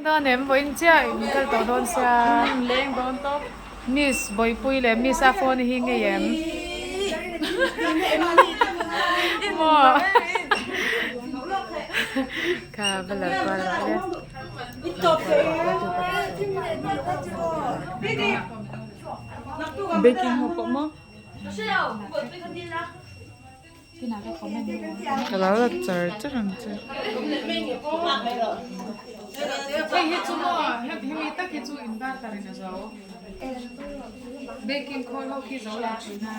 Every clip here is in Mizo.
Dawn em vawiin chiah in kal tawh dawn sia. Leng dawn tawp. Miss Bawihpui leh Miss a phone hi ngei em? Maw? Kha va lo kual rawh le. Baking ho pawh maw? Ka lo la char char ang che. Hei hi chu maw hemi tak hi chu inverter in a zo. Baking khawl ho khi zo lo thin a.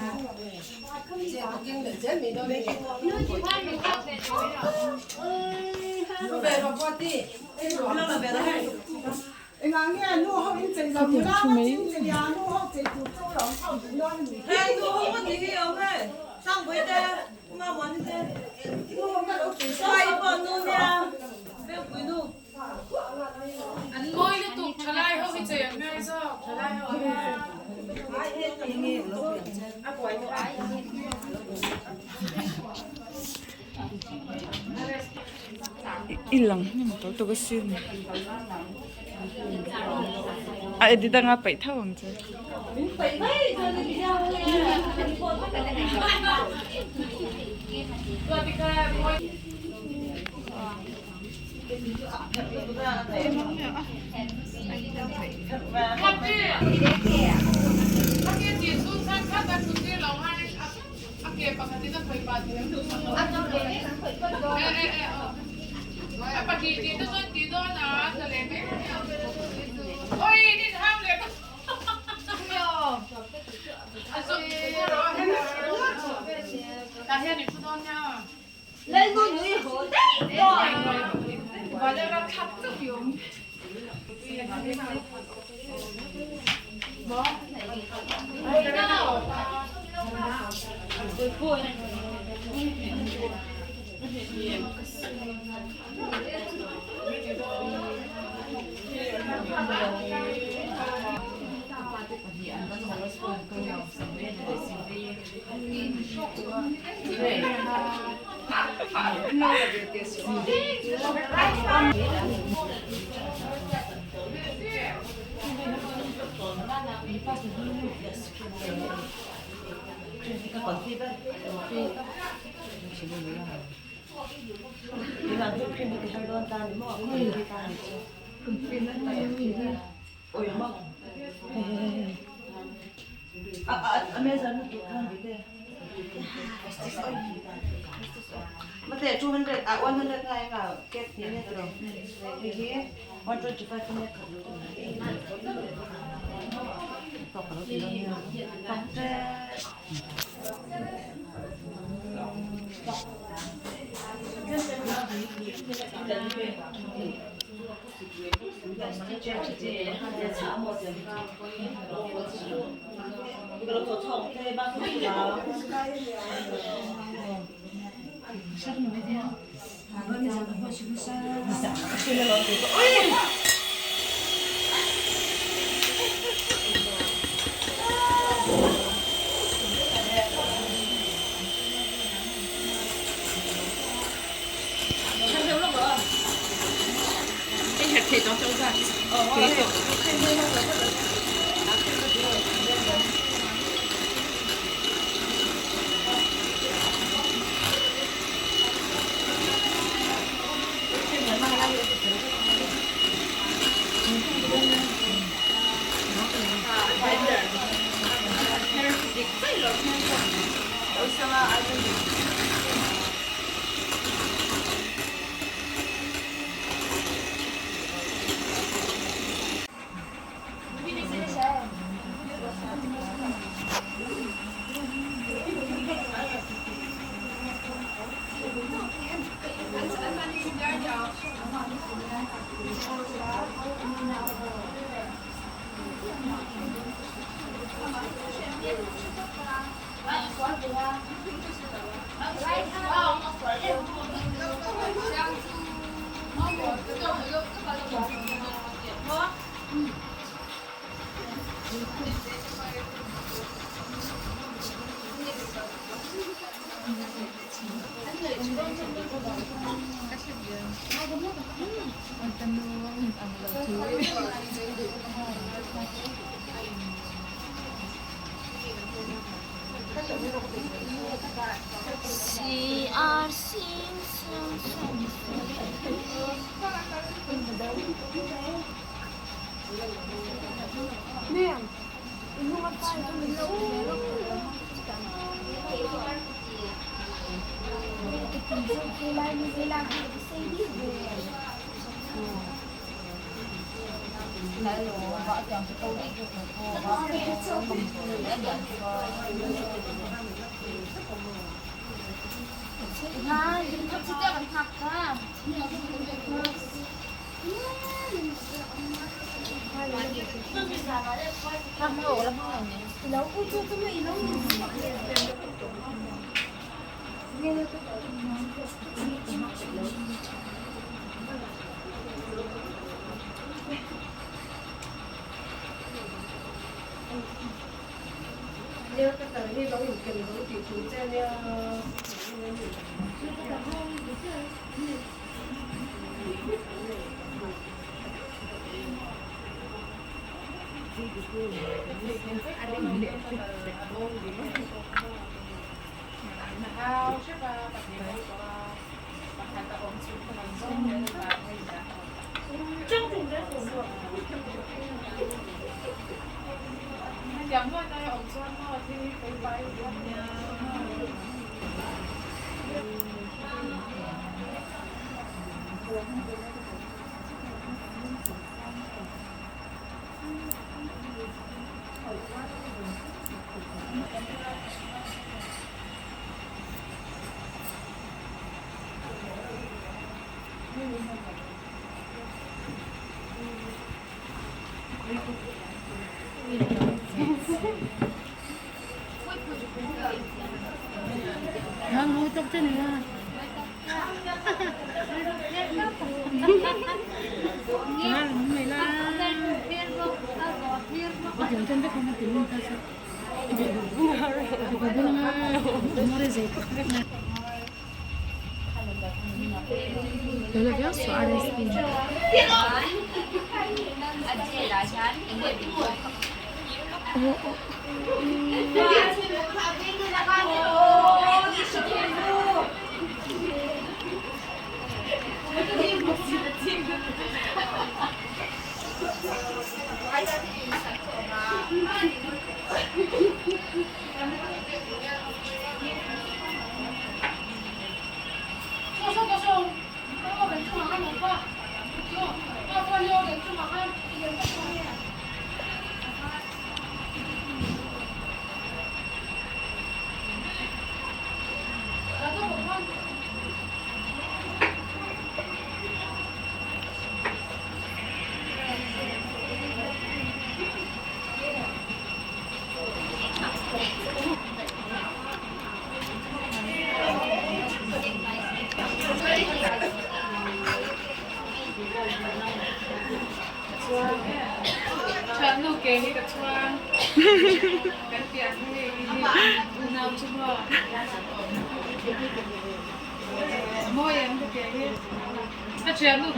An mawi lutuk thalai ho hi chei an ngai zawk thalai ho hian a buai thlak. I lang hnem tawh tawk asin a edit anga paih tho ang che.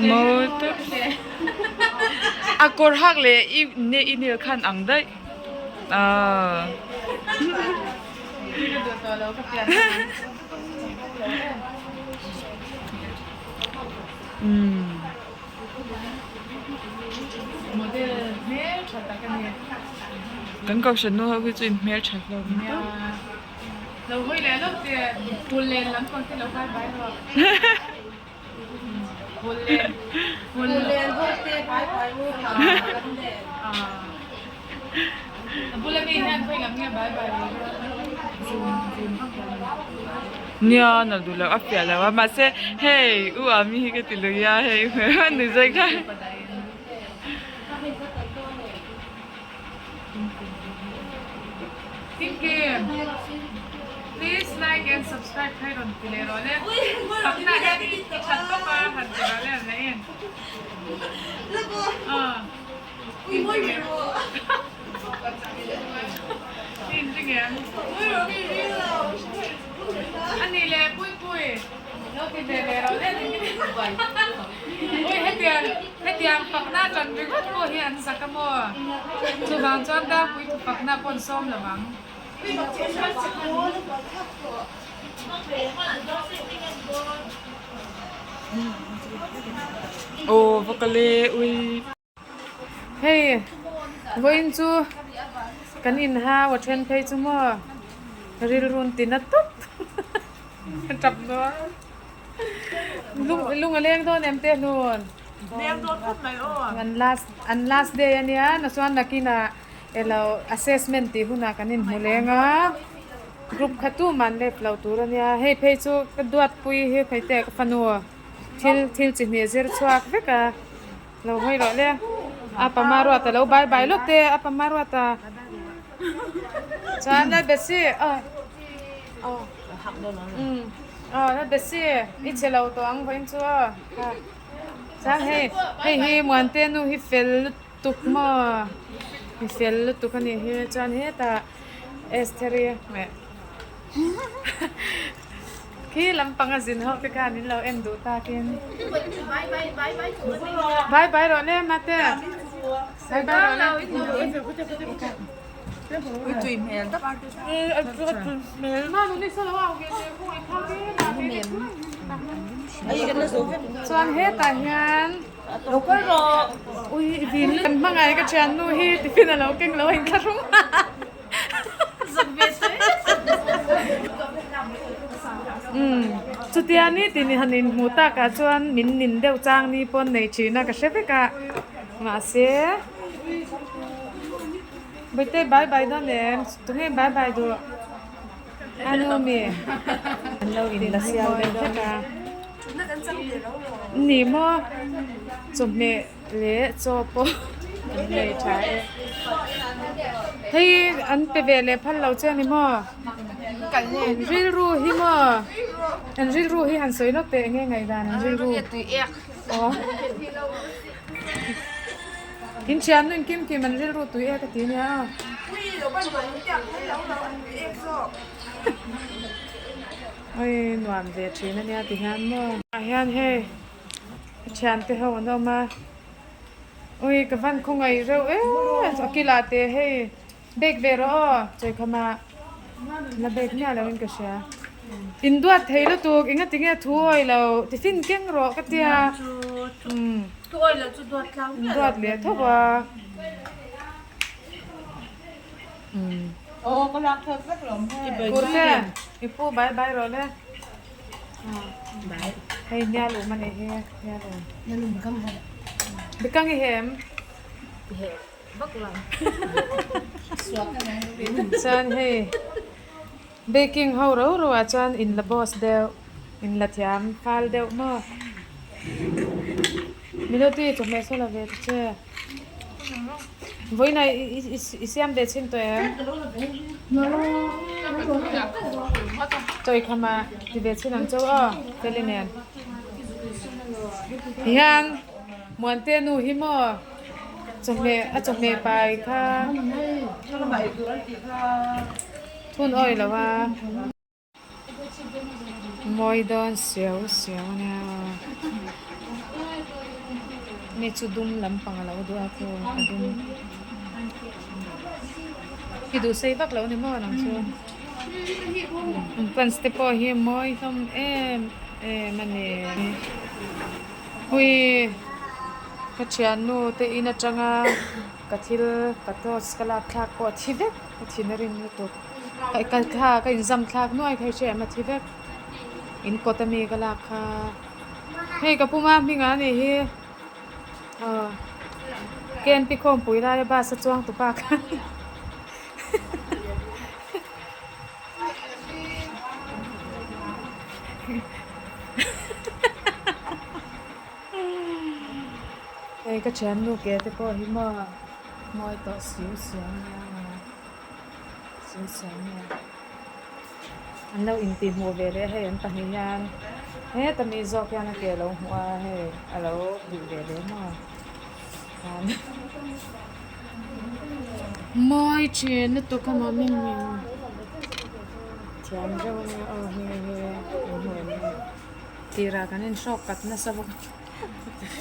Mawi tak a kawr hak leh i ne i nil khan ang daih ah. Kan kohhran nu ho hi chu in hmeltha hlawm tawp. Nia na duh loh a fiah lo a mahse hei u ami hi ka ti lui a hei ni zai kha. Please like and subscribe phei rawn ti leh rawh le pakna hian i that tawp a han ti rawh le an la en in ring em ani le pui pui. Lo ti ve leh rawh le Ui hetiang hetiang fakna ṭan ringawt pawh hi an zak a maw? Chuvang chuan Dangpui thu fakna pawh an sawm lo ang. Aw va kal e ui. Hei vawiin chu kan inhau a then phei chu maw rilrun tina tawp a tap dawn lung lung a leng dawn em te hlun an last an last day ania na chuan nakinah elo assessment tih hunah kan inhmu leng a group kha tumah an lep lo tur ania hei phei chu ka duatpui hi hmeichhe ka fanu thil thil chi hnih zir chhuak vek a. Lo hawi rawh le. A pama ruata lo bye bye lawk te a pama ruata. Chuan la Bessy aw aw um aw la Bessy i che lo tawh ang vawiin chu aw chuan hei hei hi Muante nu hi fel lutuk maw mi fel lutuk a nih hi chuan hetah Estheri meh Khi lampang a zin ho te khan in lo en duh takin. Bye bye rawh le mate. Bye bye rawh le. Chuan hetah hian ui vin kan hmangaih ka thiannu hi tiffin a lo keng lo a inthlahrung. Umm chutia ni tih ni han inhmuh takah chuan min nin deuh chang ni pawn nei thin a ka hre vek a mahse Bawihte bye bye dawn em tunge bye bye duh a nu mi an lo in la sial deuh vek a ni maw chawhmeh. Leh chaw pawh an nei tha e. Hei an pe ve leh phal lo che a ni maw? Rilru hi maw? An rilru hi han sawi lawk teh eng nge ngaihdan an rilru? Aw. In thian nun kim kim an rilru tui ek a ti nia aw. Oi nuam ve thin a nia ti hian maw? Ah hian hei. Ka thiante ho an awm a, ui ka van khawngaih reuh em a kila te hei bag ve rawh aw chawikhama la bag miah lo in ka hria in duat thei lutuk enga tinge thu awi lo tiffin keng rawh ka tia umm duat leh thawk a umm kurte i pu bye bye rawh le. Hei Nialum a nih hi Nialum. Nialum bikang he. Bikang i hem? He vak lo. Chuan hei baking ho ro ro ah chuan in la boss deuh in la thiam fal deuh maw. Melody chawhmeh saw la ve ta che. Vawiinah i siam ve chhin tawh em? Chawikhama ti ve chhin ang chauh aw Feli nen. Tihian Muante nu hi maw chawhmeh a chawhmeh pai kha thun awih lo a. Mawi dawn siau siau a nia mi chu dum lampang a lo duh a chu a dum i duh sei vak lo a ni maw nang chu an pants te pawh hi a mawi hlawm em em a ni hui ka thiannu te in atanga ka thil ka torch ka lak thlak pawh a thi vek ka thin a rim lutuk. Ka thla ka inzam thlak nuai kha i hre em a thi vek in kawt ami ka lak kha hei ka puma hming a nih hi aw K N P khawmpui laia bus a chuang tupa kha hei ka thiannu ke te pawh hi maw mawi tawh siu siau ania. An lo intihhmuh ve leh hei an pahnih hian heta mi zawk hian a ke a lo hmuh a hei a lo duh ve leh maw khan mawi thin lutuk a maw ming ming thiam reuh a nia aw hei hei an hmu em hei. Tirah kan inhrawk kat nasa bawk a,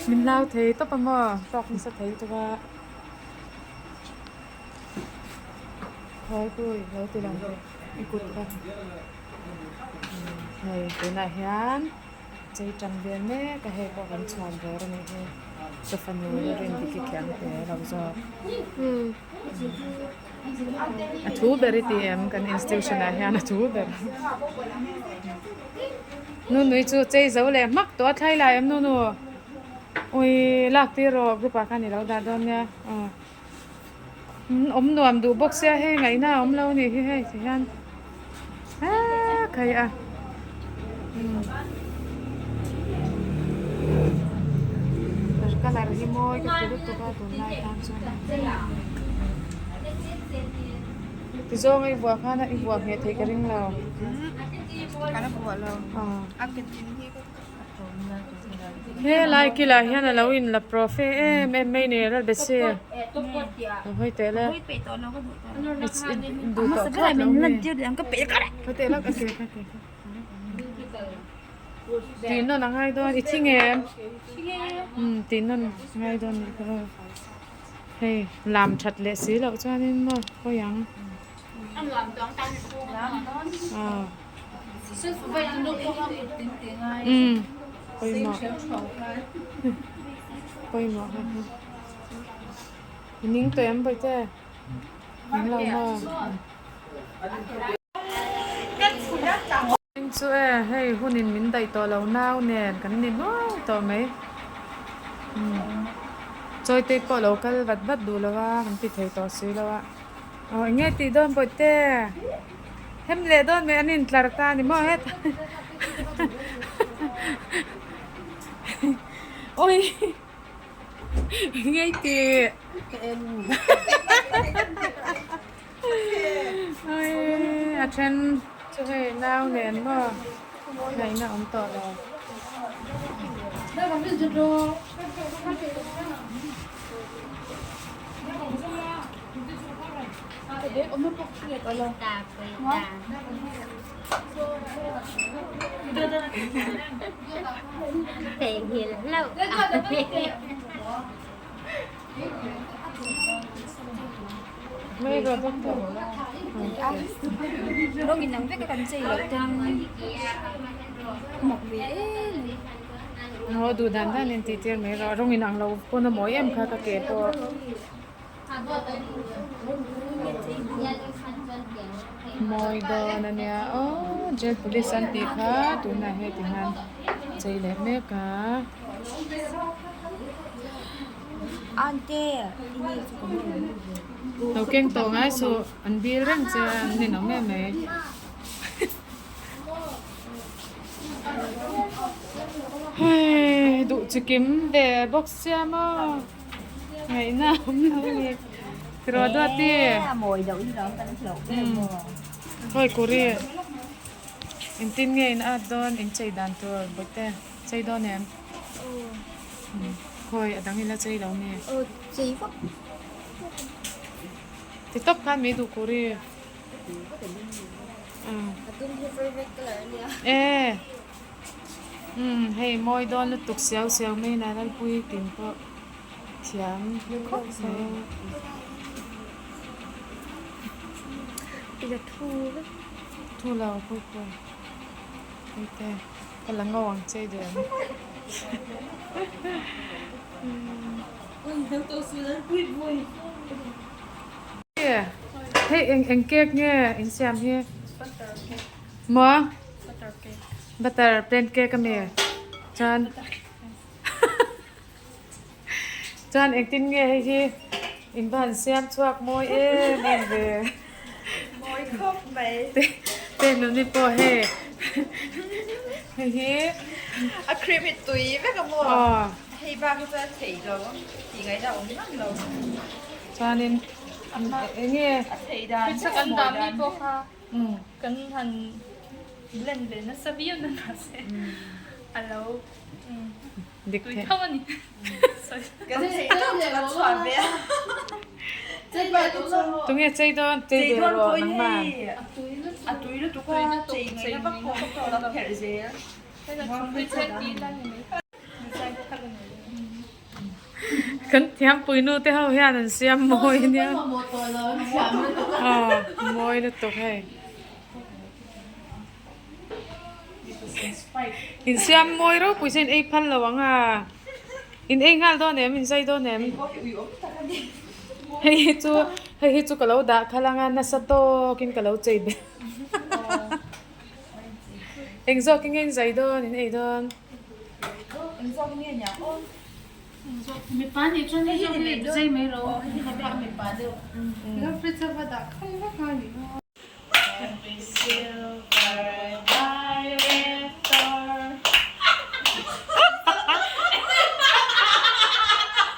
min hlau thei tawp a maw, hrawk nasa thei lutuk a. Khawi lo ti lang teh i kut kha. Hei tunah hian chei tan vel mek a hei pawh kan chhuan ber a nih hi ka fanu Rindiki khiang te lo zawk. A thu ber i ti em kan institution ah hian a thu ber Nunui chu chei zo leh hmak tawh a thlai lai em Nunu ui lak tir rawh group ah khan i lo dah dawn nia aw awm nuam duh bawk sia hei ngaihna a awm lo a nih hi hei ti hian aa khai a colour hi mawi ka ti lutuk a tunlai tan chuan tizawng i vuah khan i vuah ngheh theih ka ring lo helai kilah hian alo in la profe em em mai ni lalbesi lo hawi teh le duh tawh thlawt lo mi hawi teh lawk a ke kha ke kha. Tih nawn a ngai dawn i thing em? Umm tih nawn a ngai dawn nih kha aw. Hei lam that leh si loh chuanin maw hawi ang. Aw. Umm pawimawh pawimawh ha ha. I ning tawh em bawihte? Ning lo maw? Chu e, hei hunin min daih tawh lo nau nen kan ni nuai tawh mai. Chawite pawh lo kal vat vat duh lo a, kan ti thei tawh si lo a. Aw eng nge tih dawn bawihte? Hem leh dawn mai an intlar ta a ni maw hetah. Awi! Eng nge i tih? A then chu hei nau nen maw ngaihna awm tawh lo. Aw duh dan dan in tih tir mai rawh rawng in ang lo pawn a mawi em kha ka ke pawh. Mawi dawn a nia aw jail police an tih kha tunah heti hian chei leh mek a. Lo keng tawh ngai suh an bil reng che a an ninawm em mai. Hei duh chikim ve bawk sia maw ngaihna awm lo a ni tiraw duati hawi kuri engtin nge in at dawn inchei dan tur bawihte chei dawn em. Khawi a dang ila chei lo nge? Aw chei vak. Ti tawp khan mai duh kur i. A dum hi favorite colour a nia. E umm hei mawi dawn lutuk siau siau mai na Lalpui tin pawh thiam khawp mai. Ila thu vek. Thu lo pui pui. Hei te. Ka la ngo ang che duh em? Hei eng eng cake nge in siam hi? Maw? Butter plain cake ami? Chuan Chuan engtin nge hei hi in va han siam chhuak mawi em em ve. Mawi khawp mai. Te nuni pawh hei hei hi. A cream hi tui vek a maw? Aw. Hei bak hi chuan theih lo tih ngaihna awm ngam lo. Chuanin eng nge? A theih dan Picture kan dah mi pawh kha kan han blend ve nasa viau na mahse a lo Dik tui thei. tho a ni. Tunge chei dawn chei ve rawh nangmah. A tui lutuk a chei ngaihna vak pawh ka tawh lo pherh zel. Kan thiampui nu te ho hian an siam mawi nia. Aw mawi lutuk hei. In siam mawi ropui se in ei phal lo ang a. In ei nghal dawn em? In zai dawn em? Hei hi chu hei hi chu ka lo dah khalh ang a nasa tawkin ka lo chei ber. Eng zawk in nge in zai dawn in ei dawn? Eng zawk in nge nia aw? Mipa nih chuan hei zawk hi zai mai rawh aw. Hei hi mipa deuh. Lo fridge a va dah khalh vak a ni maw? Happy silver director.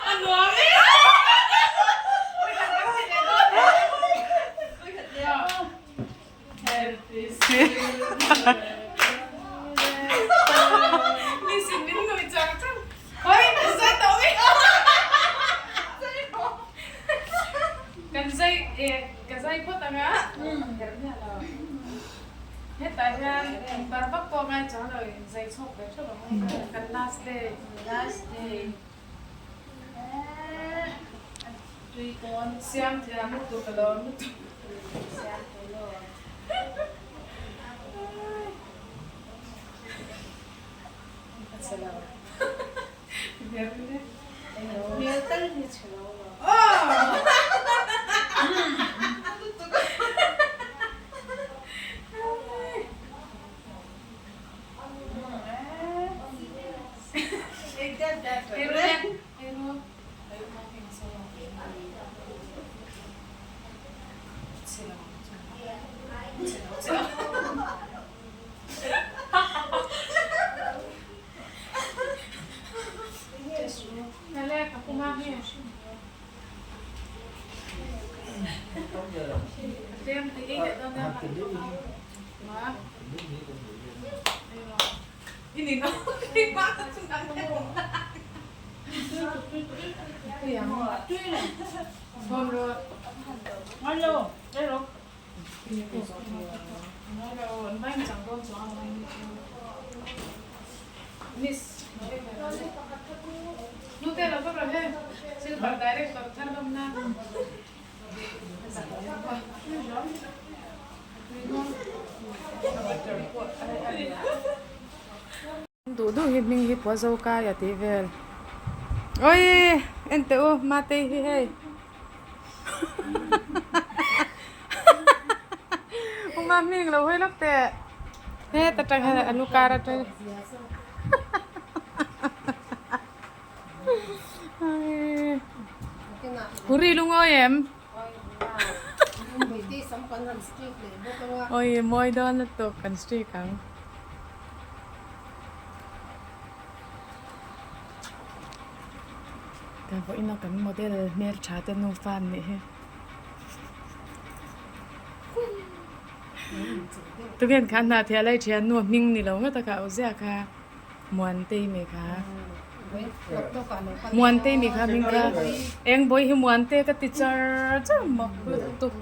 A nuam e. Kan zai ka zai phawt ang a hetah hian bar vak pawh ngai chuang lo in zai chhuak ve theuh ang kan last day last day siam thiam lutuk a lawm lutuk. Duh duh hi hming hi pawh zo kai a tih vel. Awii en teh u Matei hi hei. Uma hming lo hawi lawk teh. Heta tang hian a lu kar atang. Puri lungawi em? Oi mawi dawn lutuk kan streak ang. Ka vawiin a kan model hmeltha te nufa an nih hi. Tukin kha hna thiah lai thian nu hming ni lo ngat a kha au ziah kha. Muantei mi kha Muantei mi kha hming kha eng bawi hi Muante ka ti char char mak lutuk.